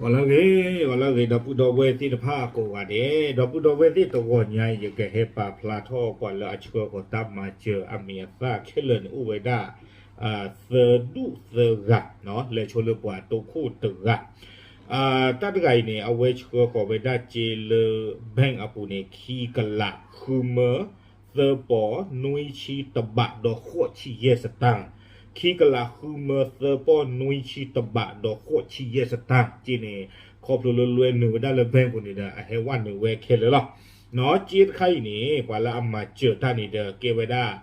ဂီၤလၢအဂ့ၤ, ဂီၤလၢအဂ့ၤ ဒီပုၢ်ဒီဝဲၢ်သ့ၣ်တဖၣ်ကိးဂၤဒဲး, ဒီပုၢ်ဒီဝဲၢ်သ့ၣ်တဂီၤညါအံၤ ယကဟဲပာ်ဖျါထီၣ်ပှၤလၢအဆှၢဃီၤတၢ်မၤစၢၤအမံၤအသၣ်ခဲလၢာ်န့ၣ်အိၣ်ဝဲဒၣ် သၢဒူၣ်သၢဂၤ, လဲၤဆိလၢပှၤတိခိၣ်တဂၤ တၢ်တဂၤအံၤန့ၣ် အဝဲဆှၢဃီၤဝဲဒၣ်စ့လၢ bank အပူၤန့ၣ် ခံကလးဃုမၢ သၢပီၢ်နွံဆံတဘးဒီးဃိးဆံယဲၢ်စတၢၢ်, ခံကလးဃုမၢသၢပီၢ်နွံဆံတဘးဒီးဃိးဆံယဲၢ်စတၢၢ်, စ့န့ၣ် ခီဖျိလၢလွဲနုာ်ဝဲဒၣ်လၢ bank ပူၤန့ၣ်ဒီး အဟဲဝဲနုာ်ဝဲခဲလၢာ်လီၤ. နီၢ်စ့တခါအံၤန့ၣ် ပှၤလၢအမၤစၢၤတၢ်န့ၣ်ဒီး ကဲဝဲဒၣ်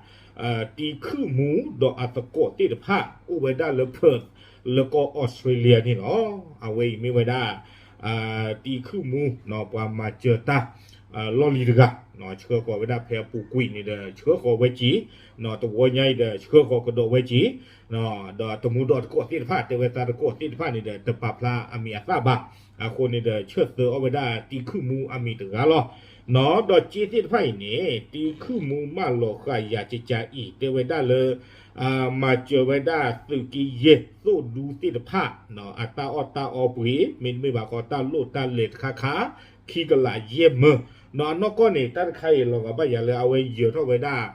တံၤခုၣ်မူဒီးအသကိးသ့ၣ်တဖၣ် အိၣ်ဝဲဒၣ်လၢ Perth လၢကီၢ်အီစထြ့လယါန့ၣ်လီၤ. အဝဲအံၤမ့ၢ်ဝဲဒၣ် တံၤခုၣ်မူ ပှၤမၤစၢၤတၢ် လီၢ်လံၤတဂၤ, ဆှၢဃီၤဝဲဒၣ်ဖဲအပူၤကွံာ်န့ၣ်ဒီး ဆှၢဃီၤဝဲက့ၤ, တဝီညါအံၤဒီး ဆှၢဃီၤကဒီးဝဲက့ၤ, ဒီးတမူဒီးတကိးသ့ၣ်တဖၣ် တဲဝဲသးတကိးသ့ၣ်တဖၣ်န့ၣ်ဒီး တပာ်ဖျါအမံၤအသၣ်ဘၣ်. အဃိန့ၣ်ဒီး ဆၢသၢအီၤဝဲဒၣ်တံၤခုၣ်မူအမံၤတဂၤလီၤ. ဒီးစ့သ့ၣ်တဖၣ်အံၤန့ၣ် တံၤခုၣ်မူမၢလီၤဃာ်ယၤကကါအံၤ တဲဝဲဒၣ်လၢ မၤစၢၤဝဲဒၣ်သုးက့ယဲၢ်သိၣ်ဒူသ့ၣ်တဖၣ် အတၢ်အီၣ်တၢ်အီပှ့ၤ မ့တမ့ၢ်ဘၣ်ဃီတၢ်လိၣ်တၢ်လဲၤတခါခါ ခံကလးယဲၢ်မၢ, ဒီးအနီၢ်ကီၢ်န့ၣ် တၢ်တခါအံၤလီၤဂာ်ဘၣ်ယၤလၢအဝဲယၢၤထီၣ်ဝဲဒၣ်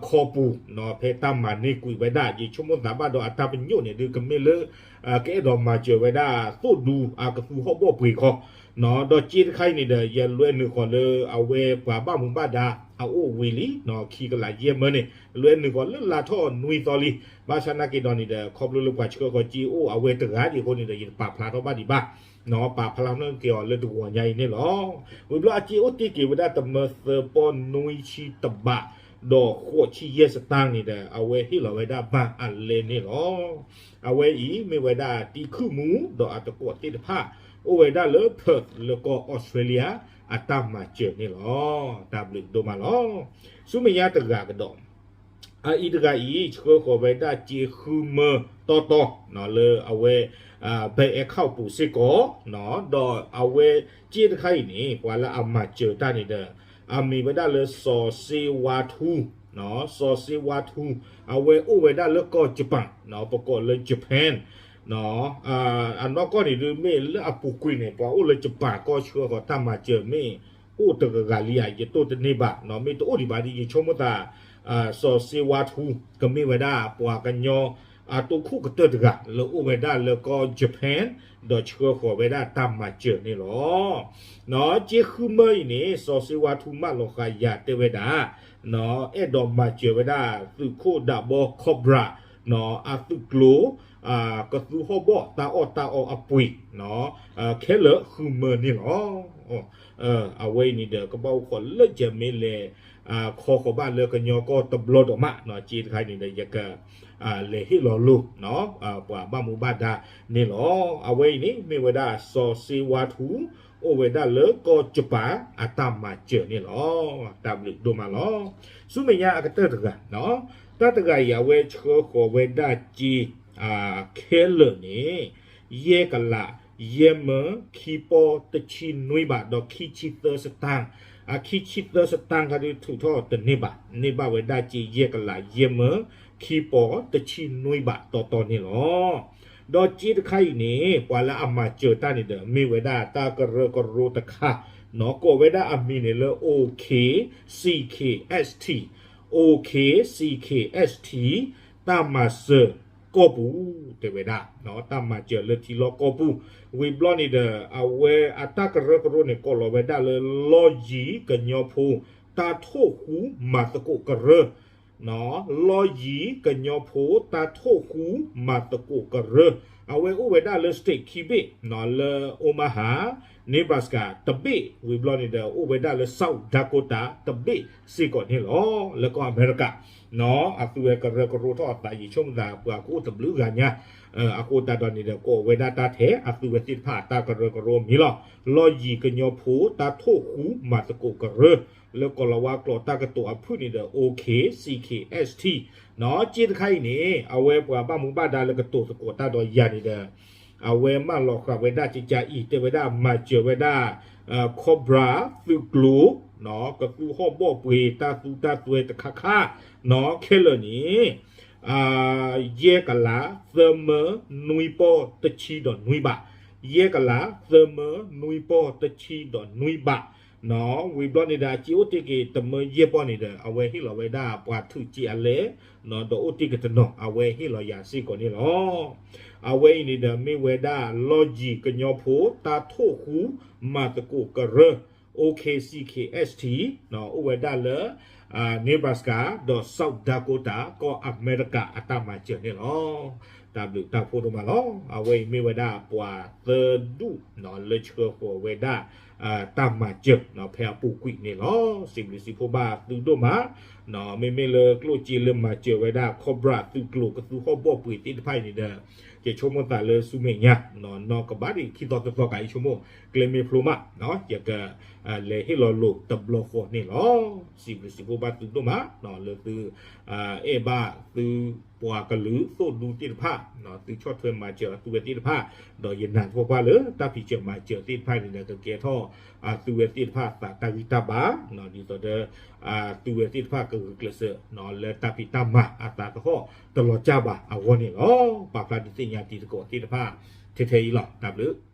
ခီပူၤ ဖဲတၢ်မၤန့ၢ်ကွံာ်ဝဲဒၣ် ယဆိကမိၣ်သးဘၣ်ဒီးအတၢ်ပညိၣ်န့ၣ် ဒုးကမ့ၢ်လၢ ကအဲၣ်ဒိးမၤစၢၤဝဲဒၣ်သိၣ်ဒူအကသူဟီၣ်ဘီၣ်ပှ့ၤခီ, ဒီးစ့တခါအံၤန့ၣ်ဒီး ယလွဲနုာ်ဃီၤလၢအဝဲပှၤဘၣ်မူဘၣ်ဒါအအိၣ်ဝံၤလံ, ခံကလးယဲၢ်မၢန့ၣ် လွဲနုာ်ဃီၤလၢလါထီၣ်နွံသီလံ. ဘၣ်ဆၣ်နာ်က့ၤဒီးန့ၣ်ဒီး ခီဖျိလၢပှၤဆှၢဃီၤစ့အိၣ်အဝဲတဂၤဒံးအဃိန့ၣ်ဒီး ယတပာ်ဖျါထီၣ်ဘၣ်ဒံးဘၣ်, ပာ်ဖျါထီၣ်က့ၤအီၤလၢတဂီၤညါအံၤန့ၣ်လီၤ. ဝံၤဘျီအစ့အိၣ်တ့ၢ်က့ၤဝဲဒၣ်တမၢသၢပီၢ်နွံဆံတဘး ဒီးဃိးဆံယဲၢ်စတၢၢ်န့ၣ်ဒီး အဝဲဟ့ၣ်လီၤဝဲဒၣ်ဘၣ်အလဲန့ၣ်လီၤ. အဝဲအံၤမ့ၢ်ဝဲဒၣ်တံၤခုၣ်မူ ဒီးအသကိးသ့ၣ်တဖၣ် အိၣ်ဝဲဒၣ်လၢ Perth လၢကီၢ်အီစထြ့လယါ အတၢ်မၤစၢၤန့ၣ်လီၤ. တၢ်ဘျုးဒိၣ်မးလီၤ. ဆူမဲာ်ညါတဂၤကဒီး အအံၤတဂၤအံၤ ဆှၢဃီၤဝဲဒၣ်စ့ဃုမၢတီတီ လၢအဝဲ bank account ပူၤစ့ၢ်ကီး, ဒီးအဝဲစ့တခါအံၤန့ၣ် ပှၤလၢအမၤစၢၤတၢ်န့ၣ်ဒီး အမံၤဝဲဒၣ်လၢစီၤစ့ဝါထူ, စီၤစ့ဝါထူ, အဝဲအိၣ်ဝဲဒၣ်လၢကီၢ် Japan, ပကိးလၢ Japan အနီၢ်ကီၢ်န့ၣ်ဒုးမ့ၢ်လၢအပူၤကွံာ်န့ၣ် ပှၤအိၣ်လၢ Japan ကီၢ်ဆှၢဃီၤတၢ်မၤစၢၤမ့ၢ်အိၣ်တဂၤဂၤလံဧါ, ယတိၢ်တန့ၢ်ဘၣ်, မ့ၢ်တအိၣ်ဒံးဘၣ်ဒီး ယဆိကမိၣ်သး စီၤစ့ဝါထူ ကမ့ၢ်ဝဲဒၣ်ပှၤကညီ အတိခိၣ်ကတၢၢ်တဂၤ လၢအိၣ်ဝဲဒၣ်လၢကီၢ် Japan ဒီးဆှၢဃီၤဝဲဒၣ်တၢ်မၤစၢၤန့ၣ်လီၤ. စ့ဃုမၢအံၤန့ၣ် စီၤစ့ဝါထူမၢလီၤဃာ်ယၤတဲဝဲဒၣ် အဲၣ်ဒိးမၤစၢၤဝဲဒၣ်သုးခိၣ်ဒးဘီ Cobra အသုးကျိၤ ကသူဟီၣ်ဘီၣ်တၢ်အီၣ်တၢ်အီအပှ့ၤ ခဲလၢာ်ဃုမၢန့ၣ်လီၤ. အဝဲအံၤန့ၣ်ဒီး ကဘၣ်အိၣ်ခိးလၢယမ့ၢ်လဲၤ ခီဃီၤဘၣ်လၢကညီကီၢ်တဘျီဒီးမး, စ့တခါအံၤန့ၣ်ဒီး ယက လဲၤဟ့ၣ်လီၤလိၤ ပှၤဘၣ်မူဘၣ်ဒါန့ၣ်လီၤ. အဝဲအံၤန့ၣ် မ့ၢ်ဝဲဒၣ်စီၤစ့ဝါထူ အိၣ်ဝဲဒၣ်လၢကီၢ် Japan အတၢ်မၤစၢၤန့ၣ်လီၤ. တၢ်ဘျုးဒိၣ်မးလီၤ. ဆူမဲာ်ညါအကတၢၢ်တဂၤ, တၢ်တဂၤအံၤ အဝဲဆှၢဃီၤဝဲဒၣ်စ့ ခဲလၢာ်န့ၣ် ယဲၢ်ကလး ယဲၢ်မၢ ခံပီၢ်တဆံနွံဘး ဒီးခံဆံသၢစတၢၢ်, အခံဆံသၢစတၢၢ်ခါဒုးထုးထီၣ်တန့ၢ်ဘၣ်, န့ၢ်ဘၣ်ဝဲဒၣ်စ့ယဲၢ်ကလး ယဲၢ်မၢ ခံပီၢ်တဆံနွံဘးတီတီန့ၣ်လီၤ. ဒီးစ့တခါအံၤန့ၣ် ပှၤလၢအမၤစၢၤတၢ်န့ၣ်ဒီး မ့ၢ်ဝဲဒၣ်တၢ်ကရၢကရိတခါ, နီၢ်ကိးဝဲဒၣ်အမံၤန့ၣ်လၢ OK CKST, OK CKST တၢ်မၤစၢၤကီၢ်ပူၤ တဲဝဲဒၣ်, တၢ်မၤစၢၤလၢထံလီၢ်ကီၢ်ပူၤ, ဝံၤဘျီန့ၣ်ဒီး အဝဲအတၢ်ကရၢကရိန့ၣ် ကိးလီၤဝဲဒၣ်လၢ လီယံၤကညီဖိ တၢ်ထိၣ်ဃူမၤသကိးကရၢ လီယံၤကညီဖိ တၢ်ထိၣ်ဃူမၤသကိးကရၢ, အဝဲအိၣ်ဝဲဒၣ်လၢ state ခံဘ့ၣ်, လၢ Omaha, Nebraska တဘ့ၣ်, ဝံၤဘျီန့ၣ်ဒီး အိၣ်ဝဲဒၣ်လၢ South Dakota တဘ့ၣ်စ့ၢ်ကီးန့ၣ်လီၤ. လၢကီၢ်အမဲရကၤ အသုဝဲကရၢကရိထီၣ်အသး ယဆိကမိၣ်သး ပှၤကအိၣ်တဘျုးဂၤညါ, အဃိသတးဒီးန့ၣ်ဒီး ကိးဝဲဒၣ်တၢ်ထဲ အသုဝဲသ့ၣ်တဖၣ်အတၢ်ကရၢကရိမံၤလီၤ. လီယံၤကညီဖိ တၢ်ထိၣ်ဃူမၤသကိးကရၢ လၢကိးလီၤဝါကျိာ်တၢ်ကတိၤအဖုၣ်န့ၣ်ဒီး OK CKST, စ့တခါအံၤန့ၣ် အဝဲပှၤဘၣ်မူဘၣ်ဒါလၢကတိၤသကိးတၢ်ဒီးယၤန့ၣ်ဒီး အဝဲမၢလီၤဃာ်ဝဲဒၣ်ကကါအံၤ တဲဝဲဒၣ်မၤစၢၤဝဲဒၣ် Cobra သုးကျိၤ ကသူဟီၣ်ဘီၣ်ပှ့ၤတၢ်သူတၢ်သွဲတခါခါ ခဲလၢာ်န့ၣ် ယဲၢ်ကလး သၢမၢ နွံပီၢ်တဆံဒီးနွံဘး, ယဲၢ်ကလး သၢမၢ နွံပီၢ် တဆံဒီးနွံဘး, ဝံၤဘျီန့ၣ်ဒီး အစ့အိၣ်တ့ၢ်က့ၤတမၢယဲၢ်ပီၢ်န့ၣ်ဒီး အဝဲဟ့ၣ်လီၤဝဲဒၣ်ပှၤထုးစ့အလဲ, ဒီးအိၣ်တ့ၢ်က့ၤတနီၤ အဝဲဟ့ၣ်လီၤယၤစ့ၢ်ကီးန့ၣ်လီၤ. အဝဲအံၤန့ၣ်ဒီး မ့ၢ်ဝဲဒၣ် လီၢ်ယံၤကညီဖိ တၢ်ထိၣ်ဃူမၤသကိးကရၢ O K C K S T အိၣ်ဝဲဒၣ်လၢ Nebraska ဒီး South Dakota ကီၢ်အမဲရကၤအတၢ်မၤစၢၤန့ၣ်လီၤ. တၢ်ဘျုးတၢ်ဖှိၣ်ဒိၣ်မးလီၤ. အဝဲအံၤမ့ၢ်ဝဲဒၣ်ပှၤသၢဒူၣ်လၢဆှၢဃီၤဝဲဒၣ် တၢ်မၤစၢၤဖဲအပူၤကွံာ်န့ၣ်လီၤ. စံးဘျုးစံးဖှိၣ်ဘၣ်သုဒိၣ်မး, မ့မ့ၢ်လၢကျိၣ်စ့လၢမၤစၢၤဝဲဒၣ် Cobra သုးကျိၤကသူဟီၣ်ဘီၣ်ပှ့ၤသ့ၣ်တဖၣ်အံၤန့ၣ်ဒီး ယဆိကမိၣ်သးလၢဆူမဲာ်ညါ နီၢ်ကဘၣ်ဒံးခံသီသၢသီကး ယဆိကမိၣ် ကျဲမ့ၢ်ဖျိမး ယက လဲၤဟ့ၣ်လီၤလိာ်တဘျီဃီန့ၣ်လီၤ. စံးဘျုးစံးဖှိၣ်ဘၣ်သုဒိၣ်မး လၢသု အဲၣ်ဘၣ်သုပှၤကလုာ်သိၣ်ဒူသ့ၣ်တဖၣ်, သုဆီၣ်ထွဲမၤစၢၤသုဝဲသ့ၣ်တဖၣ်, ဒီးယနာ်သပှၢ်ပှၢ်လၢတၢ်ဖံးစၢၤမၤစၢၤသ့ၣ်တဖၣ်န့ၣ်ဒီး ကကဲထီၣ် သုဝဲသ့ၣ်တဖၣ်အသးတၢ်ဂံၢ်တၢ်ဘါ, ဒ်သိးဒီး သုဝဲသ့ၣ်တဖၣ်ကဂုာ်ကျဲးစၢး လၢတၢ်ဖံးတၢ်မၤအသးသဟီၣ်တလီၤကၢ်ဘၣ်အဂီၢ်န့ၣ်လီၤ. ပာ်ဖျါဒုးသ့ၣ်ညါတံၤသကိးသ့ၣ်တဖၣ် ထဲထဲအံၤလီၤ. တၢ်ဘျုး